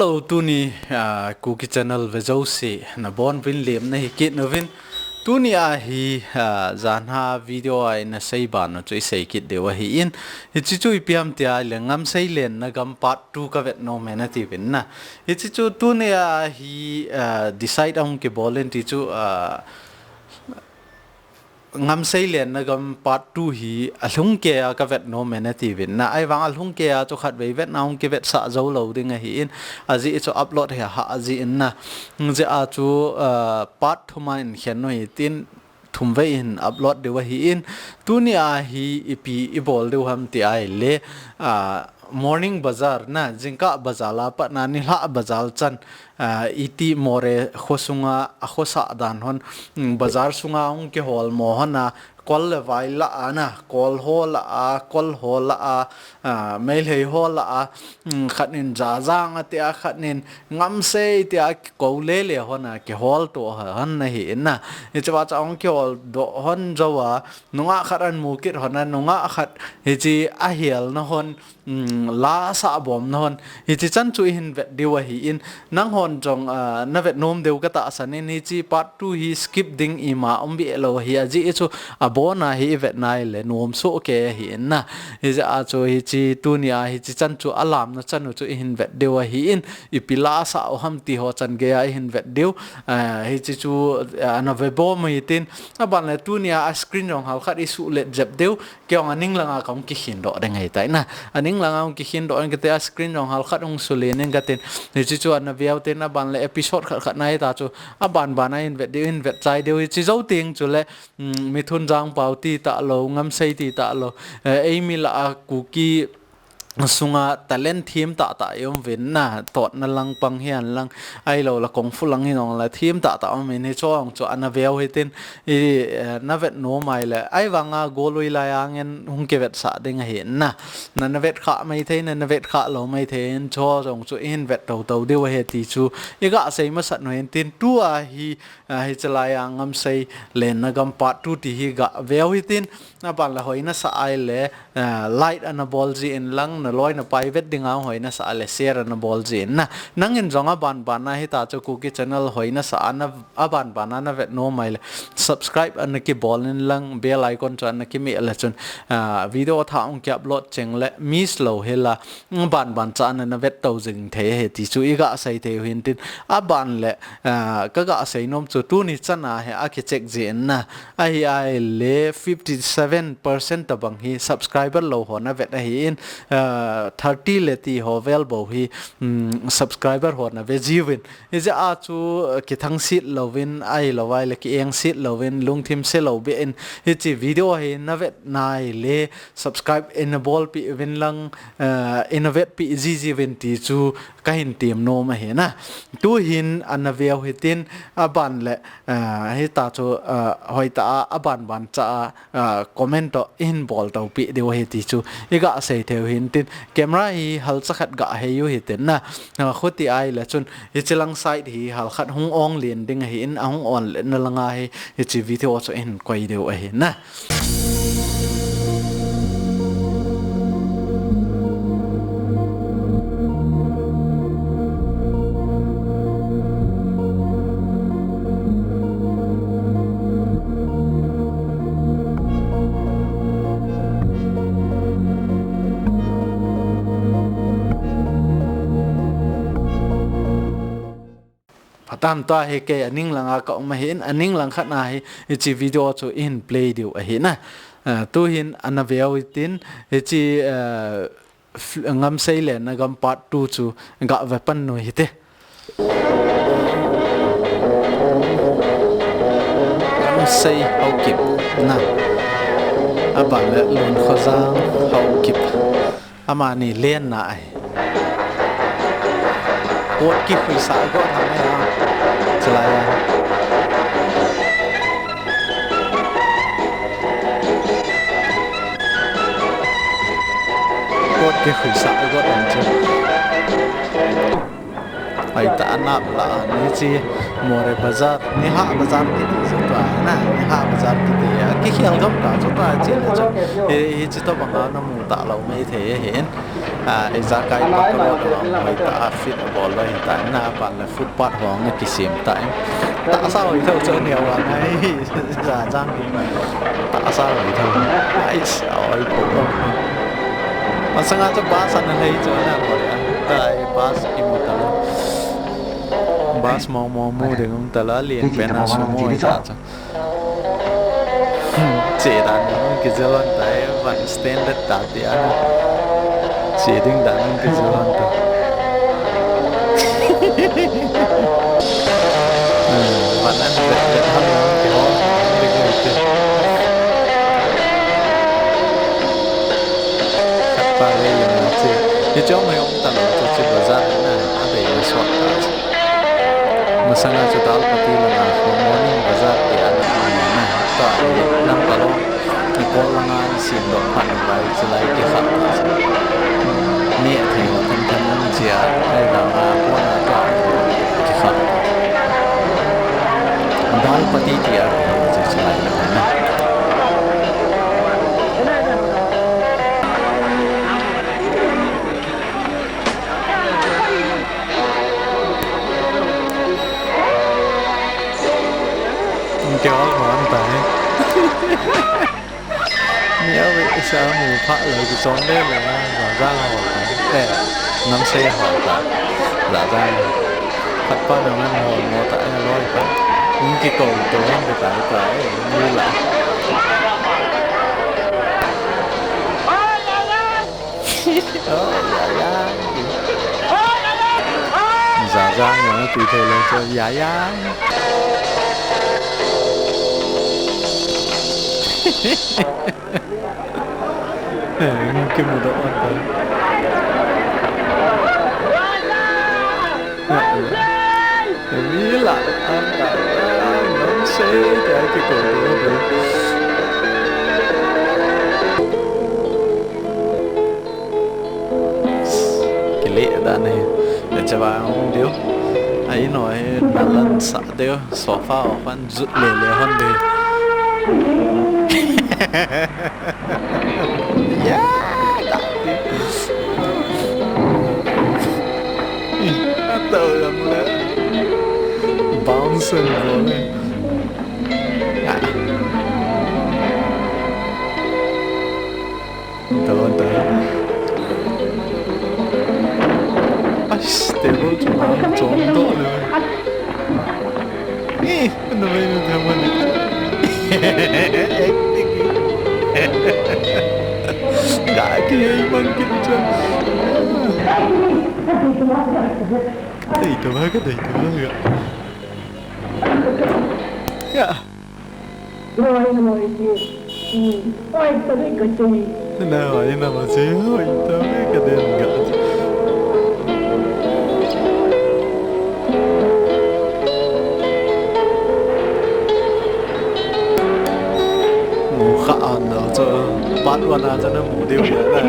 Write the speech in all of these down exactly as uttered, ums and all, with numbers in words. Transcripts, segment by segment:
Hello, tuni, ah, Kuki Channel vejouse nabonuvin lemna hi kit nauvin. Tuni a hi, ah, janhi video a ina seiban u chu isei kit diu ahin. Hiche chu ipi ham tia le Ngamsei lenna gam part two kavet nom e natiuvin na. Hiche chu tuni a hi, ah, decide ahung kibol in ti chu, ah, Ngamsei lenna gam part two hi alhung keiya kavet nom e natiuvin na. Ahivang alhung keiya chu khatvei vetna hung kivetsah jou lou ding ahin. Ajeh chu upload hi ahah jeh in na. Hijeh a chu, ah, part thum a ihin khen u hitin thumvei ihin upload diu ahin. Tuni a hi ipi ibol diu ham ti ahile, ah, morning bazar na, jingkah bazar a pat na nilhah bazar chan, ah, iti Moreh kho sunga, a khosah dan hon, mm, bazar sunga hung kiholmo hon a, kol le vai lah a na, kol ho lah a, kol ho lah a, ah, Meitei ho lah a, mm, khat in Jajang ati a, khat in Ngamsei tia kikou lele hon a, kihol to hon ahin na. Hiche va chu ahung kihol doh hon jou a, nungah khat ahin mu kit hon a, nungah khat hiche ahelna hon, um, la asah bomna hon. Hiche chan chu ihin vet diu ahin, nanghon jong, ah, navet nom diu katahsan in, hiche part two hi skip ding ima um beh lou ahi, ajeh chu abon a hi ivet nai le nom soh kei ahin na. Hijeh a chu hiche tuni a hiche chan chu alamna chan u chu ihin vet diu ahin, ipi la asah u ham ti ho chan gei a ihin vet diu. Ah, hiche chu, ah, ana ve bom u hitin, aban le tuni a screen jong halkhat isuh let jep diu. Kei jong aning langa kahung kikhin doh ding ahitai na. Aning langa hung kikhin doh ding kati a screen jong halkhat hung sulen in katin. Hiche chu ana veu tin aban le episode khat khat na hita chu. Aban ban a ihin vet diu, ihin vet chai diu. Hiche jou teng chule, mm, Mithun Jangpao ti talou, Ngamsei ti talou. Eh, eimi lah a Kuki sunga talent them tah tah i um uvin na, totna lang pang hihen lang, ahilou le kung fu lang hi jong le them tah tah um in hiche jong chu ana veu hitin i, eh, navet nom a ahile. Ahivang a golui lai a ngen hung kivetsah ding ahin na. Na, navet kha maithei, na, navet kha lou maithei in hiche jong chu ihin vet tou tou diu ahi ti chu iga sei masat u hitin tua hi, ah, hiche lai a Ngamsei lenna gam part two ti hi ga veu hitin aban le hoina sa ahile, ah, like ana bol jin lang, naloi napai vet ding a hoina sa ahile share ana bol jin na. Nangin jong aban ban a hita chu Kuki Channel hoina sa a na, aban ban a navet nom a ahile subscribe ana kibol in lang, bell icon chu ana kimeh le chun, ah, video thah hung ki upload cheng le miss lou hela, aban ban cha ana navet tou jing thei ahi ti chu iga sei thei u hitin aban le, ah, kaga sei nom chu tuni chan a hi akicheck jin na. Ahi ahile fifty seven percent tabang hi subscriber lou ho navet ahin, ah, thirty le ti ho vel bou hi, um, subscriber ho nave jiuvin. Hijeh a chu, ah, kithangset louvin, ahilou ahile kiengset louvin, lungthim se lou beh in, hiche video hi navet nai le subscribe ina bolpeh uvin lang, ah, ina vetpeh jiji uvin ti chu kahin tem nom ahi na. Tuhin ana veu hitin aban le, ah, hita chu, ah, hoitah a aban ban cha a, ah, comment toh ihin bol tou peh diu ahi ti chu iga sei thei u hitin camera hi halcha khat ga hei u hitin na. Ah, khuti ahile chun hiche lang side hi halkhat hung ong len ding ahin, ahung ong lenna langa hi hiche video chu ihin koi diu ahi na. Phatam, tua hi kei aning langa ka um ahin, aning lang khat na hi hiche video chu ihin play diu ahi na. Ah, tuhin ana veu hitin, hiche, ah, f-, Ngamsei lenna gam part two chu ga ve pan u hite. Ngamsei Haokip na. Aban le Lunkhojang Haokip. Amani lenna ahi. Kot kikhuisah got ham ahi a. Chulai a. Kot kikhuisah got ham chu. Hoitah a nap lah a, hiche Moreh Bazar, Nilhah Bazar kiti chu tua na, Nilhah Bazar kiti a, kikhel gam tah chu tua chele chu, hi, hiche tobang a namu talou maithei ahin. A, ijakai pa ka lo ka lo hoi ta, a fit a bol lo hi ta, na pa le footpath hong na kisem ta, em. Ta sa hoi thou chu ni wa nai, za jang ki. Ta sa hoi thou. Ai, sa hoi ko ko. Masanga chu bus an nei chu na ko ya. Ta ai bus ki mo ta lo. Bus mo mo mo de ngom ta la lien pe na su mo ta chu. Che dan na hung kijil lhon ta e, van standard ta ti a na. Che ding dan hung kijil lhon ta. Hmm, van an vet vet hon na hung kihol, hung ding hung ti. Khat pa le yang na che. Ni chong hoi um ta lo che che bazar na, a dei na suak ta che. Masanga chu Dalpati langa khu morning bazar ti ana um na. Tua hi lam pa lo. Nikol langa ni sim doh phat u lai chu lai kikha ta chu. Ni a thei lo than than an chia ai langa kona tua kikha ta chu. Dalpati ti a kihou chu chu lai langa na. Kihol hon ta e. Mi a ve sa mu pha lo ki chong le le na, za za hol ta. Eh, nam se hol ta. Za za. Khat pa na man hol mo ta e loi ta. Ung ki ko to hon ta ta e, mu la. Oh, ya ya. Za za na tu thei lo cho ya ya. Eh, ki mu do on ta. Eh, eh. Mi la an ta, ah, nam se ta ki ko do do. Kile dan hi. Chava hung diu. Ai no hi na lan sa diu. Sofa o fan jut le le hon diu. Ya, da. Atau yang le. Bounce and roll. Ya. Dah, dah. Ais, table chu ma chom doh le. Eh, ano ba yung naman? Acting. Gagi, ay, bangkit siya. Dai, tabaga, dai, tabaga. Ya. Oi, oi, oi, oi, tabi ka che. Na, oi, na ma che, oi, tabi ka den ga. Mu kha an lo cho, part one a cho na mu diu ya na.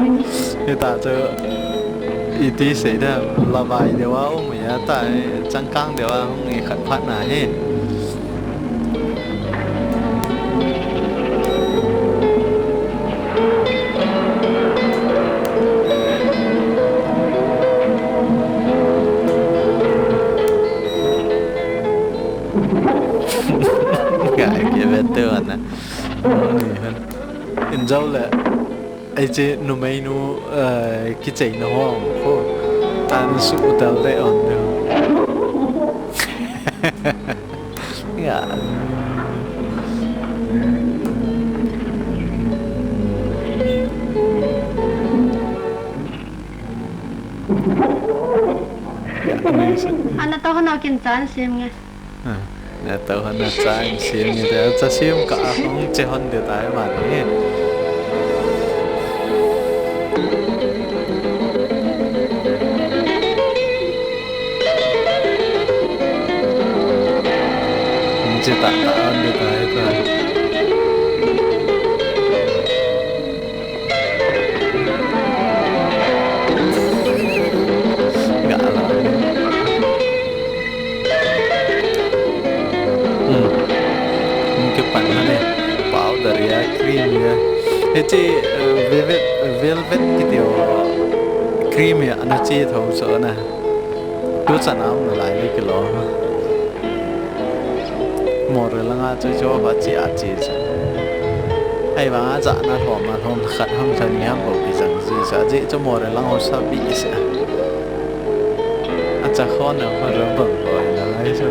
Hita cho, iti sei da, la vai de wa, um ya ta, changkang de wa, hung e khat phat na he. Ka ke ve te wa na. Ni han. Enjoy le. Ai che numei nu, eh, kichei na hong ko. An su utal de on de. Ya. Ya, ni se. Ana to hano kin chan sim nge. Ah, na tau hana chang sim ni te, cha sim ka a hong che hon de tai ma ni. Hong che ta ta hon de tai ta. Ga la. Hmm. Hung kipan hane. Powder ya, cream ya. Hiche, eh, velvet, velvet kiti ho. Cream hi ana che tho chu na. Tu chan a um nalai le kilo. Moreh langa chu chu va che a che cha. Ahivanga jana lhom a lhom khat ham lha ni ham bou kijang chu cha. Ajeh chu Moreh lang ho sa pi sa. Acha khon a ho ra bang boi nalai chu.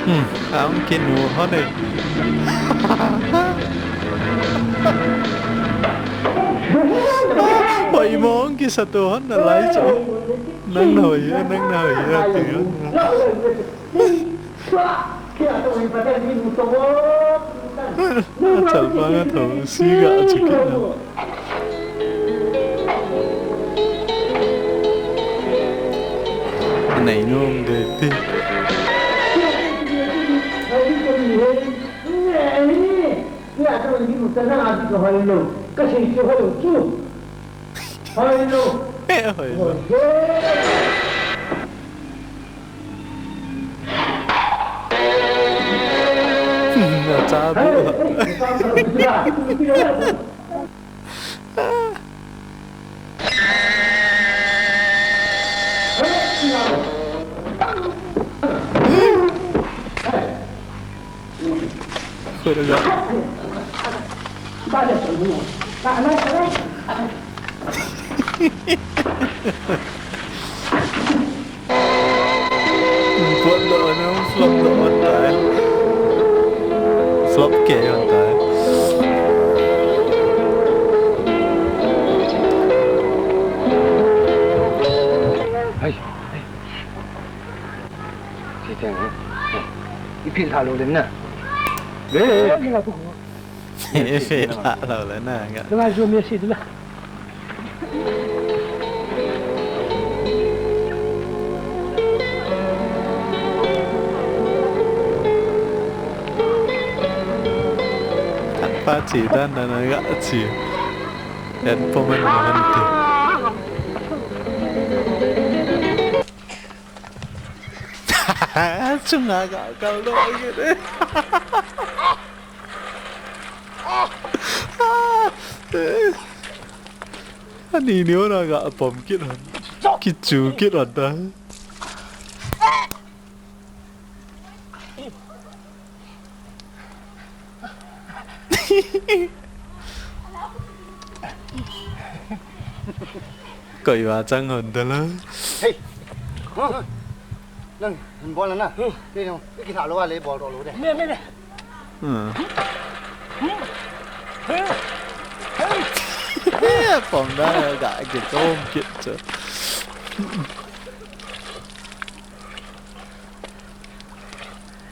Hmm, ang kinu hon e. Hoi mong kisa tu hon nalai chu. Nang na hoi, nang na hoi, ti hon. Achal pa nga tho, si ga chu kit na. Nei nom de ti. Eh, hoi lo. Na cha bu. Khoi da ga. Buat doh na, flop doh hon tai. Flop kei hon tai. Hai, hai. Si teng, hai. Ipi la lo le na. Le, le, le, le. Ipi la lo le na nga. Lo ngai jo mi si tu la. Pa chi dan dan nga chi. En po man ma han ti. Chunga ga kal do agi de. Ani ni ona ga pom kit hon. Kichu kit hon ta. Koi va chang hon ta la. Hey. Nang, hin bol na. Te no, ki tha lo va le bol ro lo de. Me, me, me. Hmm. Pom da ga ki chom kit chu.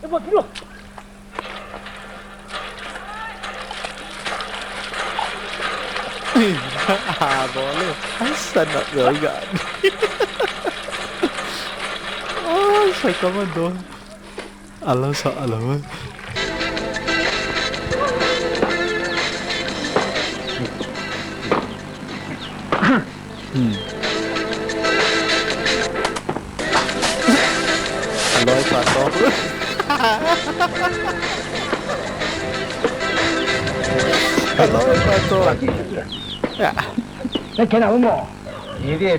Eh, buat dulu. Ah, boleh. Asal nak beragak. Oh, saya kamu dong. Alah, sa alah. Hmm. Aloi pa to. Aloi pa to. Ya. Nang kena mo. Ini dia.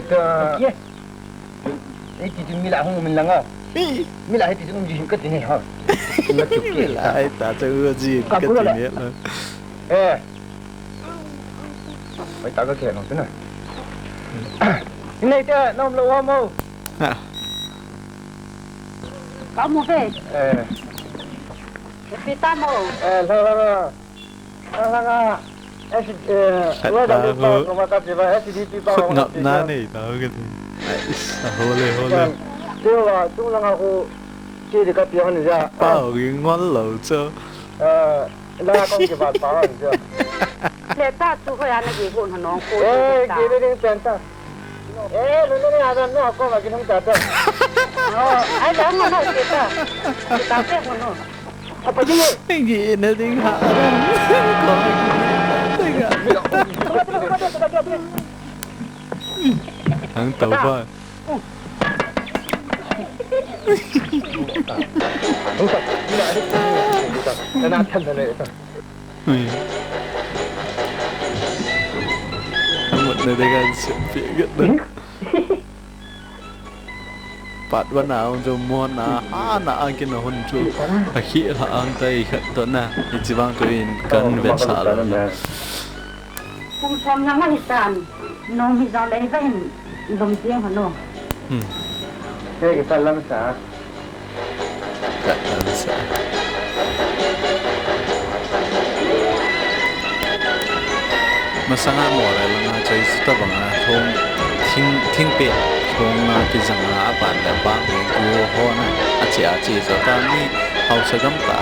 Hiti chu mi lah hung um in lang o. Mi lah hiti chu um ji hin kati ne ho. Mi lah hiti chu um ji hin kati ne la. Eh. Oi, ta ka ke no tu na. Nei te nom lo ho mo. Ha. Ka mo fe. Eh. Pi ta mo. Eh, la la la. Khut ngap na nei ta ka ti. Ais, a hole, hole. Pao ring ngol lo chu. Le ta chu hoi ana gi gun hanong ko. Eh, gi ding pen ta. Eh, lu lu ni adam no ko ma kin hung ta ta. Oh, ai la ma no ke ta. Ke ta pe ko no. Apa dia? Gi na ding ha. Ko ma kin hung ta ta ga. Hang tau ba. Hung ta. Ni la ni. Ka na than da le ta. Ui. Na de kan se pi gat na. Part one a ong jo mo na, a na a kin a hun chu. A khi la ang tai khat to na. I chi vang to in kan vet sa lo na. Kum som na ngai san. Nong mi jong lei va in lum tiang hanu. Hmm. Hei, ka lang sa. Masanga mo le langa choi chu ta banga thong thing thing pe thong na ki janga a ban le ba mi ku ho na a chi a chi jo ta mi hausa gam ta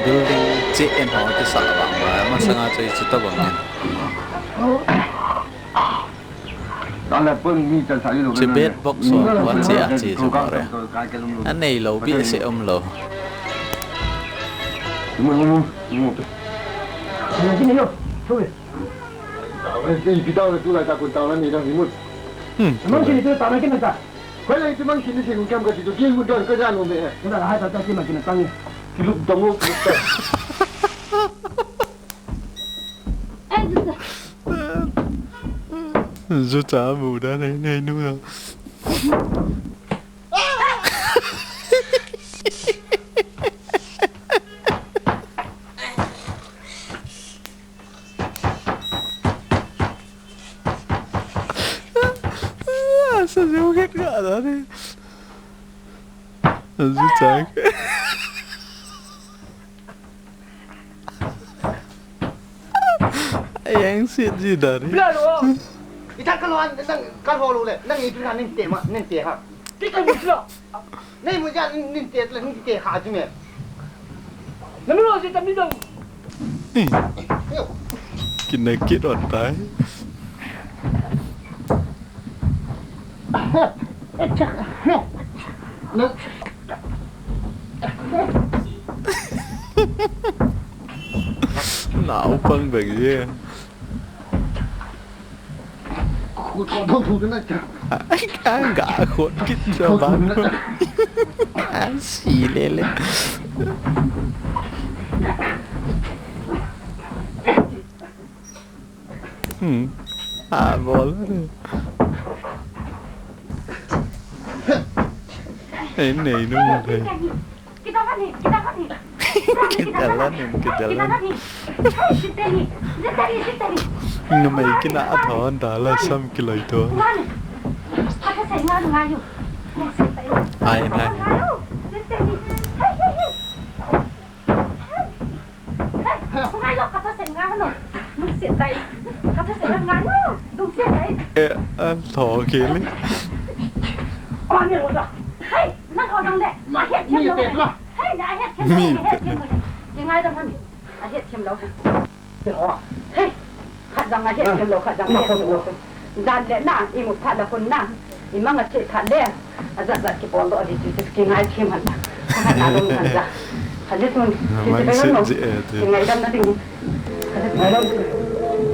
building che en ho ki sa bang ma masanga choi chu ta banga. Tibet box ho, tua che a che jo mo re. A nei lo, bi se um lo. Hmm. Zucha mu da nei nei nu da. Sa jo ke ka da nei. Zucha. Yang sit ji dari. Bla lo. Ita kalau an nang kalau lo le, nang itu nang ninte ma, ninte ha. Kita ni lo. Nei mu ja ninte le ninte ha ji me. Nang lo si ta mi dong. Kina kit on tai. Nau pang bang ye. Ai, ka ga khot kit cha ba. An si le le. Hmm. A bol. Ei, nei nu. Kita lan in, kita lan. Numei kina a thon da la sam kiloi to. Ai, nai. E, a tho kili. Mi pe. Hei, khat jang a het kem lo, khat jang a het kem lo. Jan le na, i mu phat la khun na, i mang a che phat le, a jat jat ki pon do di chu ki ngai them han. Khat na lo han ja. Khat le tun, ki mang te se lo. Ji e te. Ki ngai dam na ding. Khat le tun.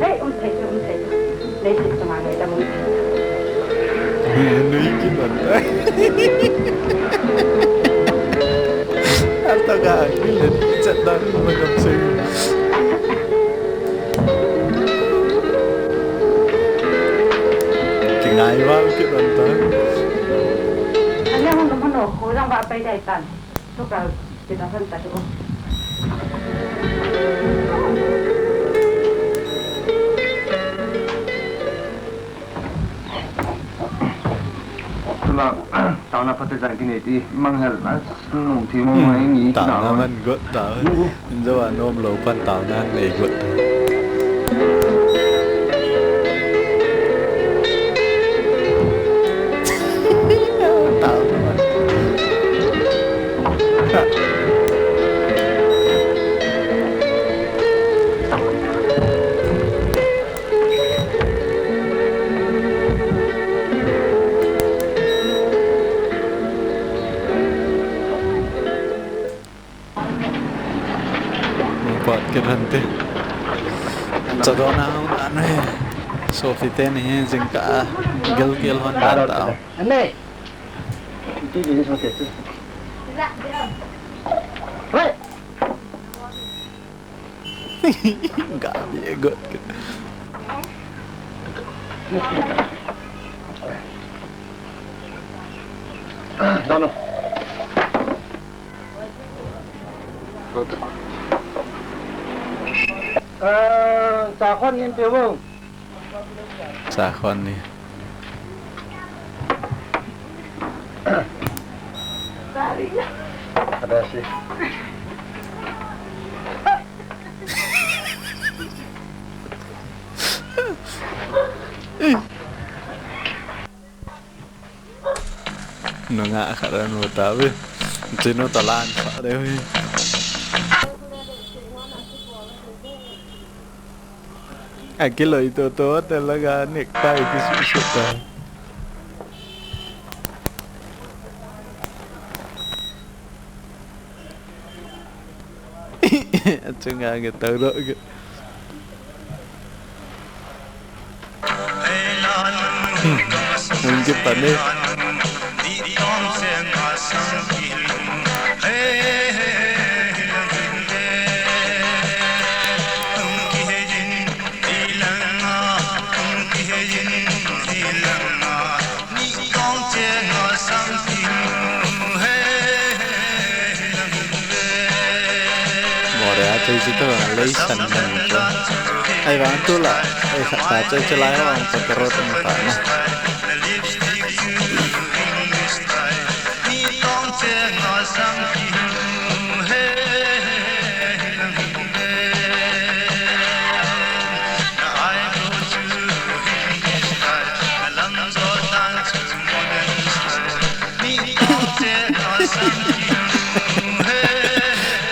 Hei, um thei chu, um thei chu. Nei se chu ma ngai dam um thei. Nei ki ban ta. Ata ga, ki le chat da, ma dam se. Kingai val kit anta. Ane hon hon ho jang va pai dai tan. Tukal kita san ta chu. Tula, tauna pate jang kine ti, mang hel, a, nung thi mo mai ni, tauna man got ta. Injo a nom lo pan tauna nei got. Tauna man. Mong pat kit hante. Chadona hung dan he. Sophie te ni he jingkah a gel gel hon dan ta. Ane. Hey. Ga bi got. Dano. Cha khon ngin pe vo. Cha khon ni. Ada si. Nungah khat a nu ta ve. Chinu ta lan sa de ve. A kiloi to to te la ga nek tai ki su su ta. Achunga ke tau ro ke. Hung ke pane. More a chei chu to lei san man chu. Ai vang tu la, ai khat ta chei chu lai vang pa ka ro tum ta na.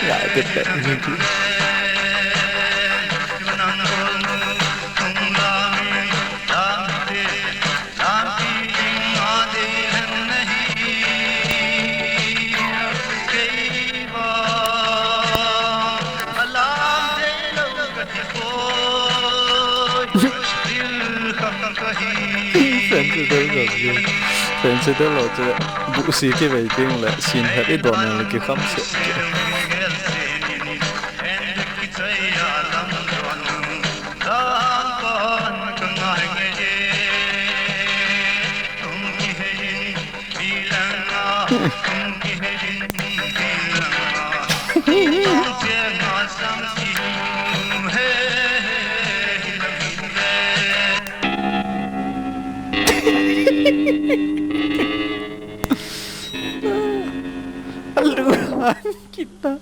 Ngah tep tep. Fancy del lo che. Fancy del lo che. Bu si ke vei ting le sin hat i don le ki kham se. Alu han kita.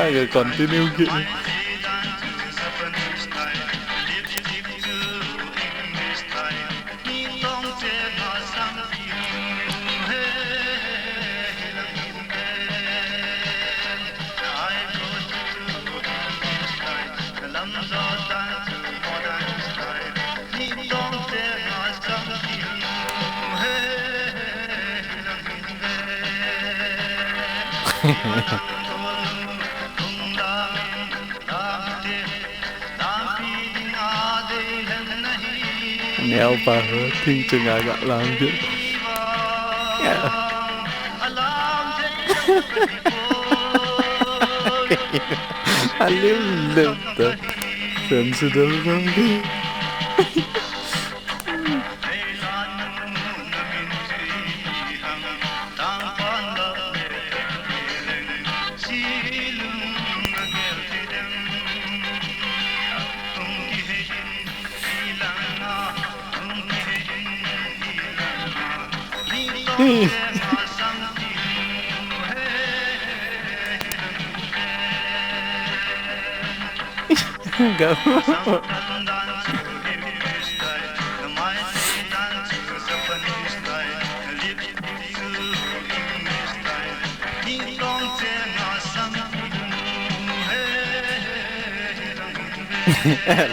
Aga continue kit. Neo pa ho, thing chunga ga lam kit. Alim lim ta. Sensitive lam kit. Gam.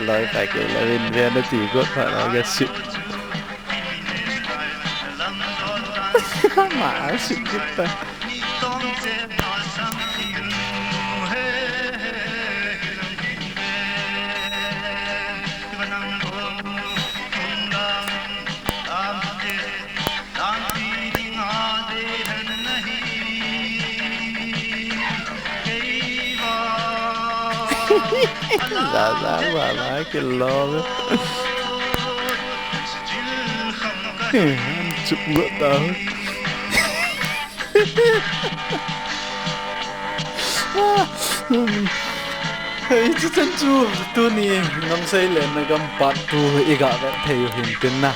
Loi pa ke la vin vin na ti got pa la ga sip. Ma sip kita. Zazang baba kilom. An chup got tau. Hei, chuchan chu tuni Ngamsei le Nagam part two iga vet thei u hintin na.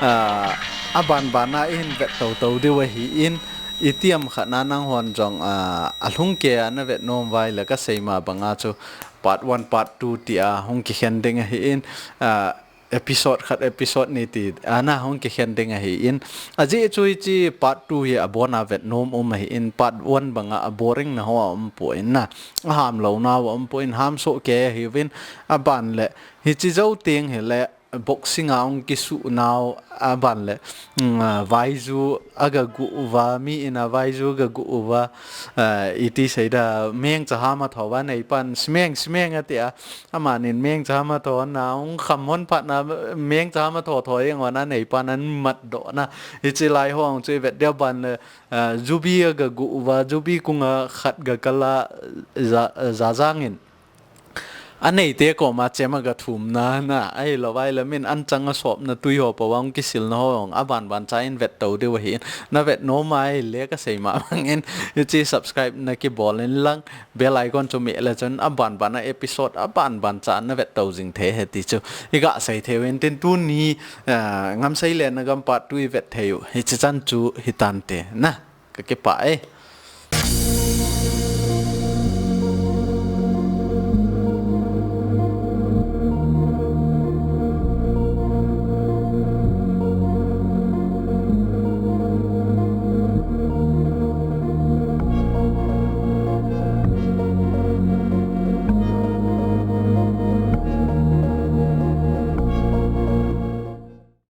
Ah, aban bana ihin vet tou tou diu ahin, itiam khat na nanghon jong, ah, alhung keiya navet nom uva ahile kasei ma banga chu part one, part two tia hung kikhen ding ahin, ah, episode khat, episode ni ti ana hung kikhen ding ahin. Ajeh chu hiche part two hi abona vet nom um ahin, part one banga aboring na ho aumpoi na. Aham louna aumpoi, ham soh kei ahiuvin, aban le hiche jou teng hile boxing a hung kisuh nau, aban le, mm, ah, vaiju aga guh uva, mi in a vaiju aga guh uva, ah, iti seida, mengcha ham atho uva, neipan simeng, simeng atia, amanin mengcha ham atho na, hung kham hon phat na, mengcha ham atho tho jeng uva, neipan amat doh na, hiche lai ho hung chu ivet diu, aban le, ah, jubi aga guh uva, jubi kunga khat ga kal a, Ja-, Zazang in aneite koma chem aga thum na, na, ahilou vai le min anchang asopna tui ho po a hung kisil na ho jong aban ban cha in vet tou diu ahin, navet nom ahile kasei ma bangin, hiche subscribe nakibol in lang, bell icon chu meh le chun aban bana episode aban ban cha navet tou jing thei ahi ti chu iga sei thei u hintin, tuni, ah, Ngamsei le Nagam part two ivet thei u hiche chan chu hitante na, kakipah e.